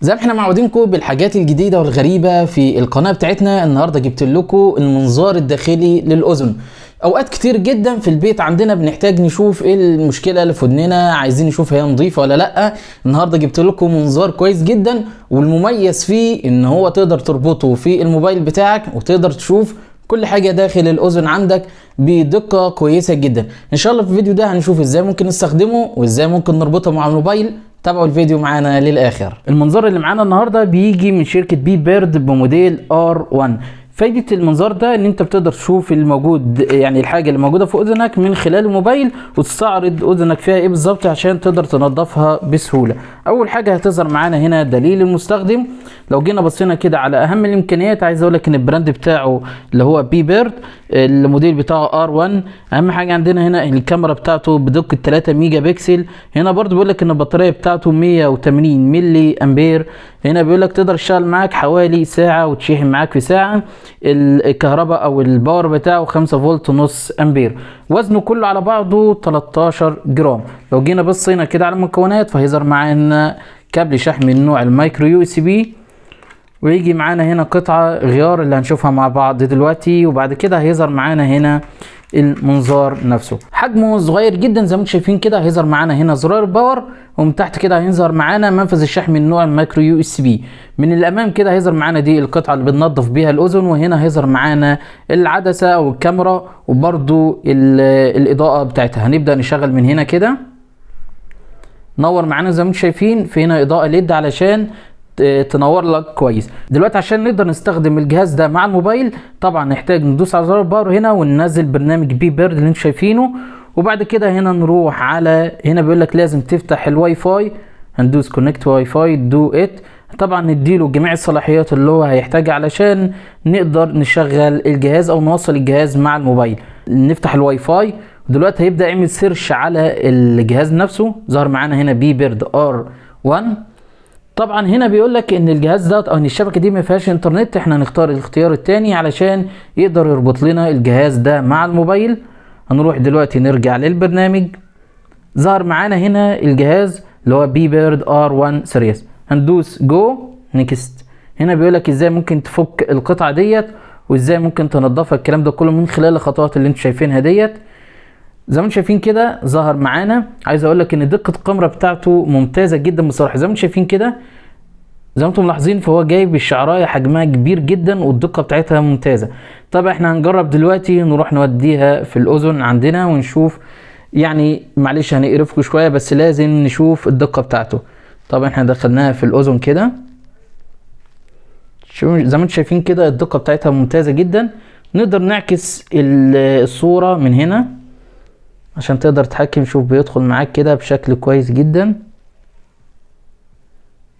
زي ما احنا معودينكم بالحاجات الجديدة والغريبة في القناة بتاعتنا، النهاردة جبت لكم المنظار الداخلي للأذن. اوقات كتير جدا في البيت عندنا بنحتاج نشوف ايه المشكلة اللي في ودننا، عايزين نشوف هي نظيفة ولا لا. النهاردة جبت لكم منظار كويس جدا، والمميز فيه ان هو تقدر تربطه في الموبايل بتاعك وتقدر تشوف كل حاجة داخل الأذن عندك بدقة كويسة جدا. إن شاء الله في الفيديو ده هنشوف إزاي ممكن نستخدمه وإزاي ممكن نربطه مع الموبايل. تابعوا الفيديو معانا للآخر. المنظار اللي معانا النهاردة بيجي من شركة Bebird بموديل R1. فايدة المنظار ده ان انت بتقدر تشوف الموجود، يعني الحاجة اللي موجودة في اذنك من خلال الموبايل، وتستعرض اذنك فيها ايه بالظبط عشان تقدر تنظفها بسهولة. اول حاجة هتظهر معانا هنا دليل المستخدم. لو جينا بصينا كده على اهم الامكانيات، عايز اقول لك ان ال brand بتاعه اللي هو Bebird، الموديل بتاعه R1. اهم حاجة عندنا هنا الكاميرا بتاعته بدقة 3 ميجا بكسل. هنا برضو بيقول لك ان البطارية بتاعته 180 ملي امبير. هنا بيقول لك تقدر تشتغل معاك حوالي ساعة وتشحن معاك في ساعة. الكهرباء او ال power بتاعه 5 فولت ونص امبير. وزنه كله على بعضه 13 جرام. لو جينا بصينا كده على المكونات فهيظهر معانا كابل شحن من نوع ال micro USB، ويجي معانا هنا قطعة غيار اللي هنشوفها مع بعض دلوقتي، وبعد كده هيظهر معانا هنا المنظار نفسه. حجمه صغير جدا زي ما انتم شايفين كده. هيظهر معانا هنا زرار power، ومن تحت كده هيظهر معانا منفذ الشحن من نوع ال micro USB. من الامام كده هيظهر معانا دي القطعة اللي بننظف بيها الاذن، وهنا هيظهر معانا العدسة او الكاميرا، وبرده الاضاءة بتاعتها. هنبدأ نشغل من هنا كده، نور معانا زي ما انتم شايفين. في هنا اضاءة LED علشان تنور لك كويس. دلوقتي عشان نقدر نستخدم الجهاز ده مع الموبايل، طبعا نحتاج ندوس على زرار power هنا وننزل برنامج Bebird اللي انتم شايفينه، وبعد كده هنا نروح على هنا بيقول لك لازم تفتح الواي فاي، هندوس connect WiFi do it. طبعا نديله جميع الصلاحيات اللي هو هيحتاجها علشان نقدر نشغل الجهاز او نوصل الجهاز مع الموبايل. نفتح الواي فاي دلوقتي، هيبدا يعمل search على الجهاز نفسه. ظهر معانا هنا Bebird R1. طبعا هنا بيقول لك ان الجهاز ده او ان الشبكة دي ما فيهاش انترنت، احنا هنختار الاختيار الثاني علشان يقدر يربط لنا الجهاز ده مع الموبايل. هنروح دلوقتي نرجع للبرنامج. ظهر معانا هنا الجهاز اللي هو Bebird R1 series، هندوس go next. هنا بيقول لك ازاي ممكن تفك القطعة ديت وازاي ممكن تنظفها، الكلام ده كله من خلال الخطوات اللي انتم شايفينها ديت. زي ما انتم شايفين كده ظهر معانا. عايز اقول لك ان دقه الكاميرا بتاعته ممتازة جدا بصراحة. زي ما انتم شايفين كده، زي ما انتم ملاحظين، فهو جايب الشعرايه حجمها كبير جدا والدقه بتاعتها ممتازة. طب احنا هنجرب دلوقتي نروح نوديها في الاذن عندنا ونشوف، يعني معلش هنقرفكم شوية بس لازم نشوف الدقة بتاعته. طبعا احنا دخلناها في الاذن كده، شوفوا زي ما انتم شايفين كده الدقة بتاعتها ممتازة جدا. نقدر نعكس الصورة من هنا عشان تقدر تتحكم. شوف بيدخل معاك كده بشكل كويس جدا.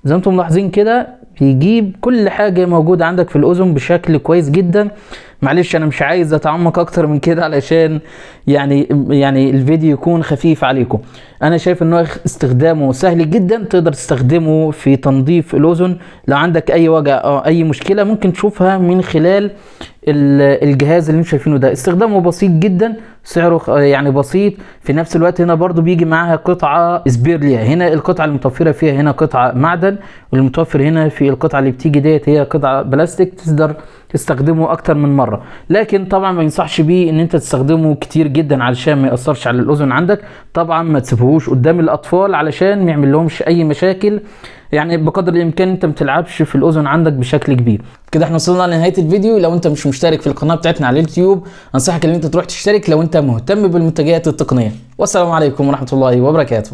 زي ما انتم ملاحظين كده بيجيب كل حاجة موجودة عندك في الأذن بشكل كويس جدا. معلش انا مش عايز اتعمق اكتر من كده علشان يعني الفيديو يكون خفيف عليكم. انا شايف ان هو استخدامه سهل جدا، تقدر تستخدمه في تنظيف الاذن. لو عندك اي وجع او اي مشكلة ممكن تشوفها من خلال الجهاز اللي انتم شايفينه ده. استخدامه بسيط جدا، سعره يعني بسيط في نفس الوقت. هنا برضو بيجي معاها قطعة spare ليها. هنا القطعة المتوفرة فيها هنا قطعة معدن، والمتوفر هنا في القطعة اللي بتيجي ديت هي قطعة بلاستيك، تقدر تستخدمه اكتر من مرة. لكن طبعا ما ينصحش بيه ان انت تستخدمه كتير جدا علشان ما يأثرش على الاذن عندك. طبعا ما تسيبهوش قدام الاطفال علشان ما يعمل لهمش اي مشاكل، يعني بقدر الامكان انت ما تلعبش في الاذن عندك بشكل كبير. كده احنا وصلنا لنهاية الفيديو. لو انت مش مشترك في القناة بتاعتنا على اليوتيوب، انصحك ان انت تروح تشترك لو انت مهتم بالمنتجات التقنية. والسلام عليكم ورحمة الله وبركاته.